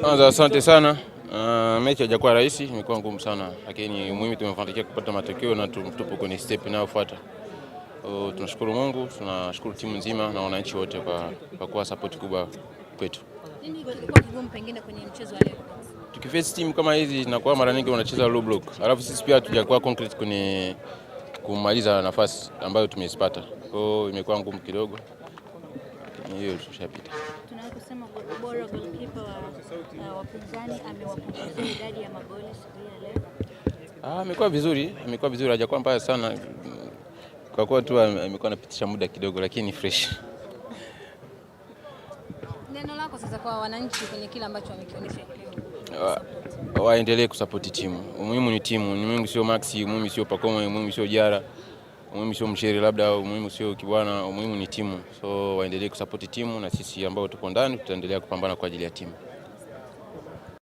Kwanza asante sana. Mechi haijakuwa rahisi, imekuwa ngumu sana, lakini muhimu tumefanikiwa kupata matokeo na tupo kwenye step inayofuata. Tunashukuru Mungu, tunashukuru timu nzima na wananchi wote kwa kuwa support kubwa kwetu. Nini kilikuwa kigumu pengine kwenye mchezo wa leo? Tukiface timu kama hizi inakuwa mara nyingi wanacheza low block, alafu sisi pia hatujakuwa concrete kwenye kumaliza nafasi ambayo tumezipata. Kwa hiyo imekuwa ngumu kidogo, lakini hiyo tushapita. Tunaweza kusema bora goalkeeper wa wapinzani amewapunguzia idadi ya magoli siku hii ya leo. Ah, amekuwa vizuri, amekuwa vizuri, hajakuwa mbaya sana, kwa kuwa tu amekuwa anapitisha muda kidogo, lakini fresh. Neno lako sasa kwa wananchi kwenye kile ambacho wamekionyesha leo? Waendelee kusapoti timu. Umuhimu ni timu, ni muhimu sio Maxi, umuhimu sio Pacome, umuhimu sio Jara, umuhimu sio Mshere labda, umuhimu sio Kibwana, umuhimu ni timu. So waendelee kusapoti timu na sisi ambao tuko ndani tutaendelea kupambana kwa ajili ya timu.